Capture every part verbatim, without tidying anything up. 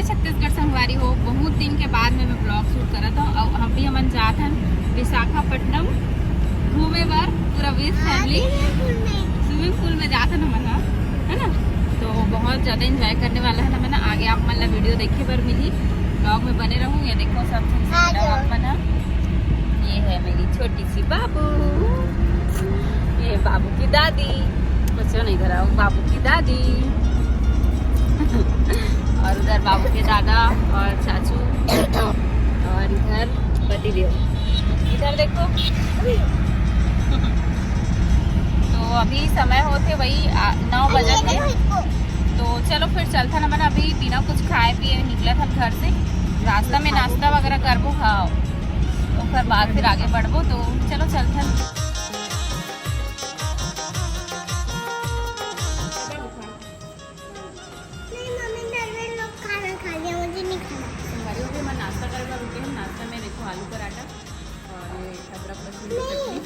छत्तीसगढ़ संगवारी हो, बहुत दिन के बाद में मैं ब्लॉग शूट करत हूँ। और अभी हमन जात हन विशाखापट्टनम घूमे बर, पूरा विद फैमिली। स्विमिंग पूल में जात हन हमन ह, है ना? तो बहुत ज्यादा एंजॉय करने वाला है ना, मैं ना आगे आप मन ला वीडियो देखे बर मिली, ब्लॉग में बने रहूँ। ये देखो सब आप मन ह, ये है मेरी छोटी सी बाबू, ये बाबू की दादी, बच्चों नहीं धरा, बाबू की दादी। और उधर बाबू के दादा और चाचू, और इधर पति देव। इधर देखो, तो अभी समय होते वही आ, नौ बजे थे। तो चलो फिर चलथन हमन, अभी बिना कुछ खाए पिए निकलत हन घर से। रास्ता में नाश्ता वगैरह करबो, हाँ, ओकर बाद फिर आगे बढ़बो। तो चलो चलथन। नहीं मम्मी, नरवेल लोग खाना खा लिया, मुझे नहीं खाना। संगवारी हो, अभी हमन नाश्ता करे बर रुके हैं। नाश्ता में देखो आलू पराठा और ये अदरक लहसुन की चटनी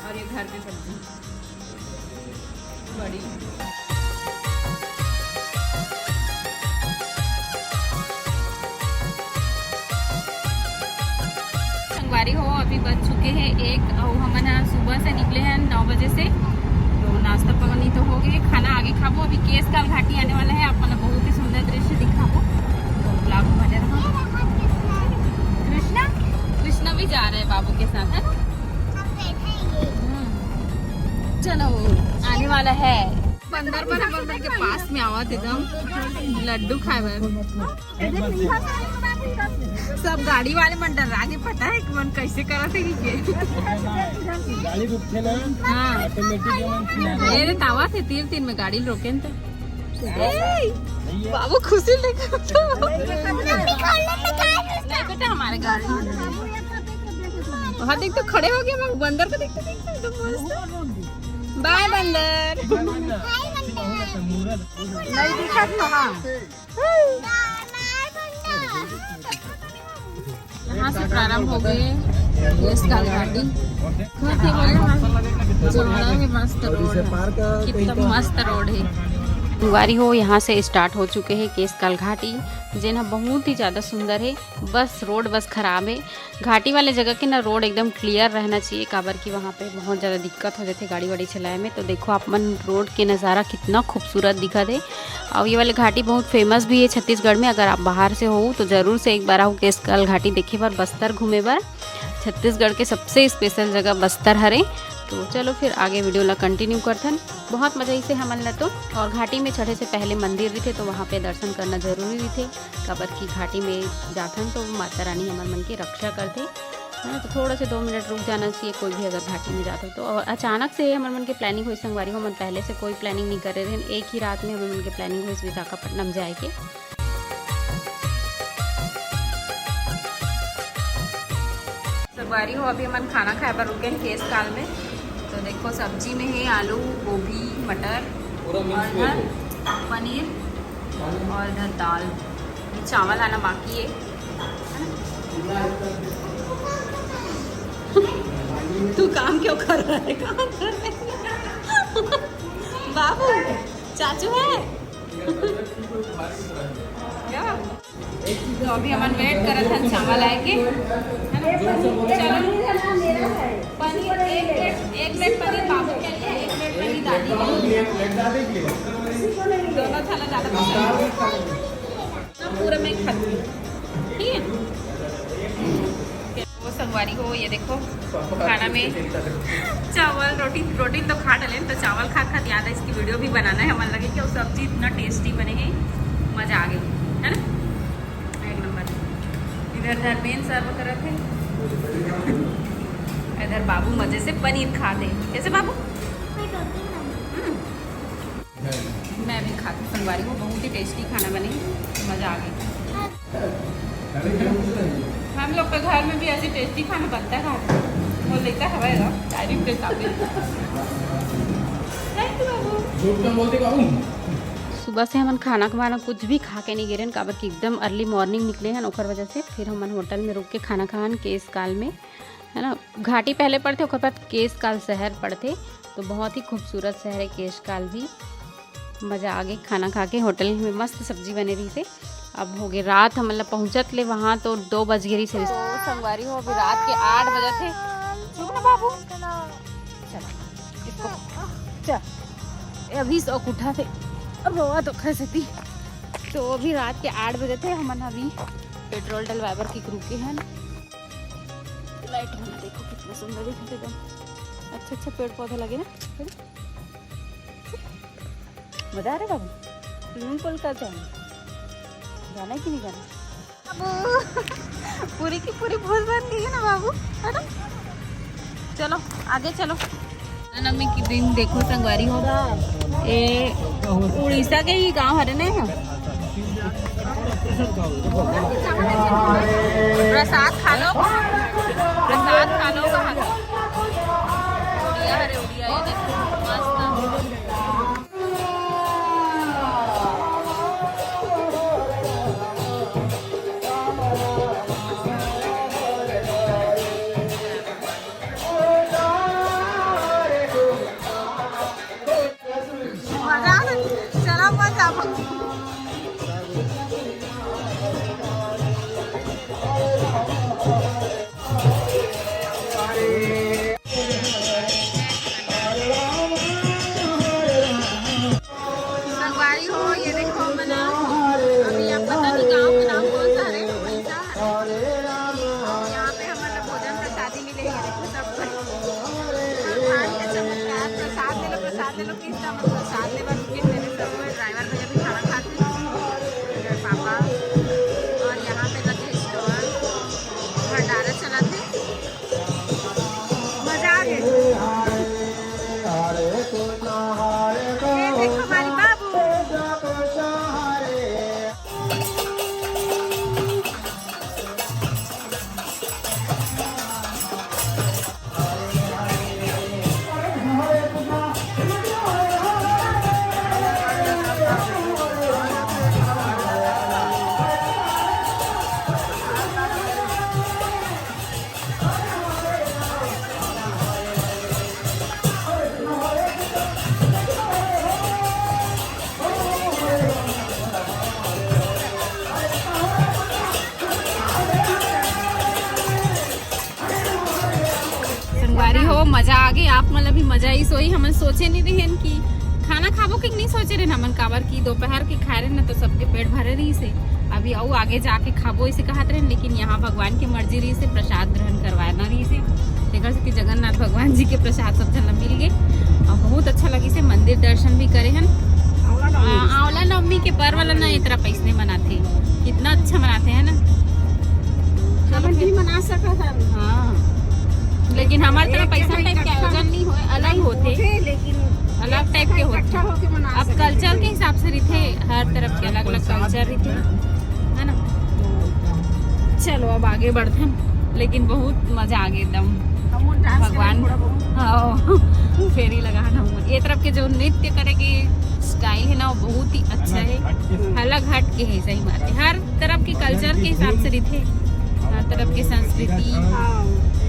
और ये घर की सब्जी बड़ी। संगवारी हो, अभी बज चुके हैं एक, और हमन ह सुबह से निकले हैं नौ बजे से। तो नाश्ता पानी तो हो गए, खाना आगे खाबो। अभी केश काल घाटी आने वाला है, आप मन ल बहुत ही सुंदर दृश्य दिखाबो। तो ब्लॉग में बने रहो। कृष्णा, कृष्णा भी जा रहे हैं बाबू के साथ, है ना? हम्म। चलो, आने वाला है। बंदर बना, बंदर के पास में आवत एकदम लड्डू खाए बर। सब गाड़ी वाले मन डरा के, पता है कि मन कैसे करत है कि के। गाड़ी रुकथे ना, हाँ। ऑटोमेटिक ये मन खिला दे। ये रे तावा थे तीन तीन में गाड़ी रोके न तो। ए, बाबू खुशी लेके तो। नहीं बेटा, हमारे गाड़ी। वहाँ देख तो खड़े हो गए, मैं बंदर को देखते देखते एकदम मस्त। बाय बंदर। नहीं दिखत वहाँ। यहाँ से प्रारंभ हो गए केश काल घाटी। बहुत ही बढ़िया, मस्त, चौड़ा है, मस्त रोड है, कितना मस्त रोड है। संगवारी हो, यहाँ से स्टार्ट हो चुके हैं केश काल घाटी, जेन ह बहुत ही ज़्यादा सुंदर है। बस रोड बस खराब है। घाटी वाले जगह के ना रोड एकदम क्लियर रहना चाहिए, काबर कि वहाँ पे बहुत ज़्यादा दिक्कत हो जाती है गाड़ी वाड़ी चलाए में। तो देखो आप मन, रोड के नज़ारा कितना खूबसूरत दिखत है। और ये वाले घाटी बहुत फेमस भी है छत्तीसगढ़ में। अगर आप बाहर से हो तो ज़रूर से एक बार आओ केश काल घाटी देखे बर, बस्तर घूमे बर। छत्तीसगढ़ के सबसे स्पेशल जगह बस्तर हरे। तो चलो फिर आगे वीडियो ला कंटिन्यू करथन। बहुत मजा इसे हमन ला तो। और घाटी में चढ़े से पहले मंदिर रहिथे, तो वहाँ पे दर्शन करना जरूरी रहिथे, काबर कि घाटी में जाथन तो माता रानी हमर मन के रक्षा करथे, है ना। तो थोड़ा से दो मिनट रुक जाना चाहिए कोई भी अगर घाटी में जात हो तो। और अचानक से हमर मन के प्लानिंग होई संगवारी हो, हमन पहले से कोई प्लानिंग नहीं करे रहेन, एक ही रात में हमर मन के प्लानिंग होई विशाखापट्टनम जाए के। संगवारी हो, अभी हमन खाना खाए बर रुके हैं केश काल में। तो देखो सब्जी में है आलू, गोभी, मटर और इधर पनीर और इधर दाल। चावल आना बाकी है। तू काम क्यों कर रहा है? काम कर रहे हैं। बाबू, चाचू है क्या? तो अभी हमन वेट करत हन चावल आए के, है ना? चलो, पनीर एक प्लेट, एक प्लेट पनीर बाबू के लिए, एक प्लेट पनीर दादी के लिए। दोनों थाला ज़्यादा पसंद है। पूरा मैं खाती हूँ, ठीक है। वो संगवारी हो, ये देखो खाना में चावल रोटी, रोटी तो खा डले, तो चावल खा खा याद है इसकी वीडियो भी बनाना है। मन लगे कि वो सब्जी इतना टेस्टी बने है, मजा आ गई, है ना, एक नंबर। इधर धर्मेंद्र सर्व करत है, इधर बाबू मजे से पनीर खाते। कैसे बाबू? हम्म। मैं भी खाती संगवारी हो, बहुत ही टेस्टी खाना बने, मजा आ गई। हम लोग के घर में भी ऐसे टेस्टी खाना बनता है, वो लेता है तारीफ के काबिल। Thank you बाबू। झूठ क्यों बोलते बाबू? सुबह से हमन खाना वाना कुछ भी खा के नहीं गिरेन, काबर कि एकदम अर्ली मॉर्निंग निकले हन, ओकर वजह से फिर हमन होटल में रुक के खाना खान केश काल में, है ना। घाटी पहले पड़थे, ओकर बाद केश काल शहर पड़थे। तो बहुत ही खूबसूरत शहर है केश काल भी। मज़ा आ गई खाना खा के। होटल में मस्त सब्जी बने रहिसे, अब हो गे रात, हमन ला पहुँचत ले वहाँ तो दो बज गे रहिस हे। तो संगवारी हो, अभी रात के आठ बजत हे। चुप ना बाबू, चल इसको, चल। ए, अभी सो उठा थे, अब रोवा तो खा सकती। तो अभी रात के आठ बजत हे, हमन अभी पेट्रोल डलवाए बर के रुके हन। लाइट में देखो कितना सुंदर दिखत हे एकदम। अच्छा अच्छा पेड़ पौधा लगे ना। मजा आ रहा है बाबू। स्विमिंग पूल का चाहिए, जाना है कि नहीं जाना? बाबू, पूरी की पूरी भूल बन गई है ना बाबू, है ना? चलो आगे चलो। नवमी के दिन देखो संगवारी हो, ए उड़ीसा के ही गांव हरे ना। प्रसाद खा लो, प्रसाद खा लो, कहा। उड़िया हरे, उड़िया, ये देखो, मस्त। मजा आ रहा है। चला मत जाबो। संगवारी हो, ये देखो, हमन अभी आप पता नहीं गाँव के नाम कौन सा हरे, वैसा हरे। यहाँ पे हमन ला भोजन प्रसादी मिले, ये देखो सब। भगवान के चमत्कार, प्रसाद ले लो, प्रसाद ले लो, किस तरह प्रसाद ले बर रुके मेरे सब। ड्राइवर भैया भी खाना खाते हैं, इधर पापा, और यहाँ पे लगे स्टॉल, भंडारा चलाते। मजा आ गया। ये देखो हमारी बाबू। संगवारी हो, मजा आ गई। आप मन ला भी मजा आइस होही। हमन सोचे नहीं रहेन कि खाना खाबो कि नहीं सोचे रहेन हमन, काबर कि दोपहर के खाए रहेन ना, तो सबके पेट भरे रहिस हे। अभी अउ आगे जाके खाबो, इसे कहत रहेन, लेकिन यहाँ भगवान के मर्जी रहिस हे, प्रसाद ग्रहण करवाना रहिस हे, तेकर से कि जगन्नाथ भगवान जी के प्रसाद सब झन ला मिल गे। और बहुत अच्छा लगिस हे, मंदिर दर्शन भी करे हन। आंवला नवमी। आ, आंवला नवमी के पर्व ला ना, ए तरफ अइसने मनाथे, कितना अच्छा मनाथे, है ना? हमन भी मना सकत हन। हाँ, लेकिन हमारे तरफ एक ऐसा जगह टाइप के इकट्ठा आयोजन नहीं होए, अलग नहीं होथे, होथे, लेकिन अलग एक टाइप के जगह होथे। इकट्ठा होके मना अब सकत कल्चर हन। के हिसाब से रहिथे, हर तरफ के अलग-अलग कल्चर रहिथे, है ना? तो चलो, अब आगे बढ़थन, लेकिन बहुत मजा आ गया एकदम। हमन डांस भगवान। करें थोड़ा बहुत। हाँ, फेरी लगा ना हमन। ये तरफ के जो नृत्य करे के स्टाइल है ना, वो बहुत ही अच्छा है, अलग हट के है। अलग हट के है, सही बात है। हर तरफ के कल्चर के हिसाब से रहिथे, हर तरफ के संस्कृति। हाँ।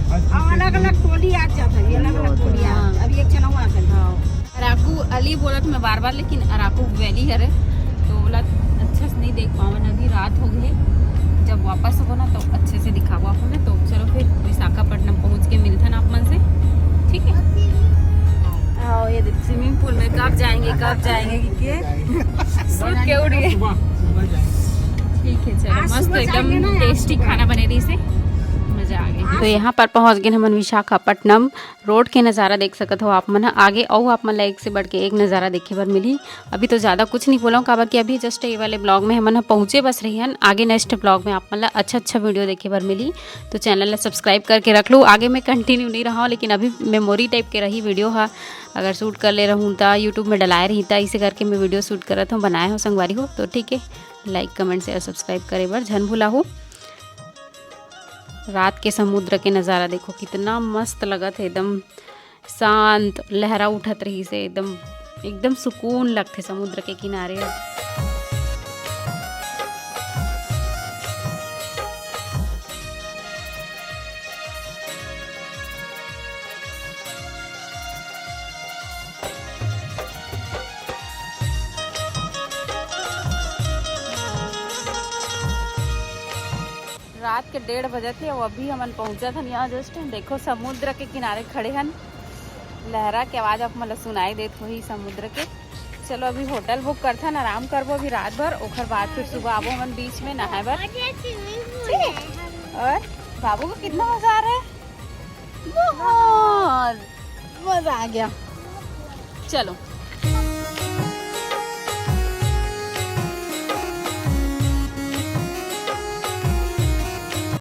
और अलग-अलग टोली आ जाता है, अलग-अलग टोली आ, हाँ। अभी एक जना हुआ था। हाँ। अराकू अली बोलत मैं बार बार, लेकिन अराकू वैली हरे, तो बोला अच्छा से नहीं देख पावन, अभी रात हो गई। जब वापस होबो ना तो अच्छे से दिखाबो आप हमें। तो चलो फिर विशाखापट्टनम पहुंच के मिलथन आप मन से, ठीक है? आओ, ये देख, स्विमिंग पूल में कब जाएंगे, कब जाएंगे, कि के सूत के उठ गए। ठीक है, चलो, आज मस्त, सुबह एकदम जाएंगे ना, आज टेस्टी सुबह। खाना बने रहिस हे, मजा आ गई। तो यहाँ पर पहुँच गए हमन विशाखापट्टनम। रोड के नज़ारा देख सकत हो आप मन ह आगे, अउ आप मन ला एक से बढ़ के एक नज़ारा देखे बर मिलही। अभी तो ज़्यादा कुछ नहीं बोलूँ, काबर कि अभी जस्ट ये वाले ब्लॉग में हमन ह पहुँचे बस रही हन। आगे नेक्स्ट ब्लॉग में आप मन ला अच्छा अच्छा वीडियो देखे बर मिलही, तो चैनल ला सब्सक्राइब करके रख लो। आगे मैं कंटिन्यू नहीं रहा हूँ, लेकिन अभी मेमोरी टाइप के रही वीडियो हा। अगर शूट कर ले रहूँ त यूट्यूब में डलाए रही, त इसे करके मैं वीडियो शूट करत हूँ, बनाए हूँ संगवारी हो। तो ठीक है, लाइक, कमेंट, शेयर, सब्सक्राइब करे बर झन भुलाहू। रात के समुद्र के नज़ारा देखो, कितना मस्त लगत है, एकदम शांत, लहरा उठत रहिस हे, एकदम, एकदम सुकून लगथे समुद्र के किनारे। रात के डेढ़ बजत हे, अउ अभी हमन पहुंचत हन यहाँ जस्ट। देखो, समुद्र के किनारे खड़े हन, लहरा के आवाज आप मन ला सुनाई देत होही समुद्र के। चलो, अभी होटल बुक करथन, आराम करबो अभी रात भर, ओकर बाद फिर सुबह आबो हमन बीच में नहाए बर। और बाबू को कितना मजा आ रहा है, बहुत मजा आ गया। चलो,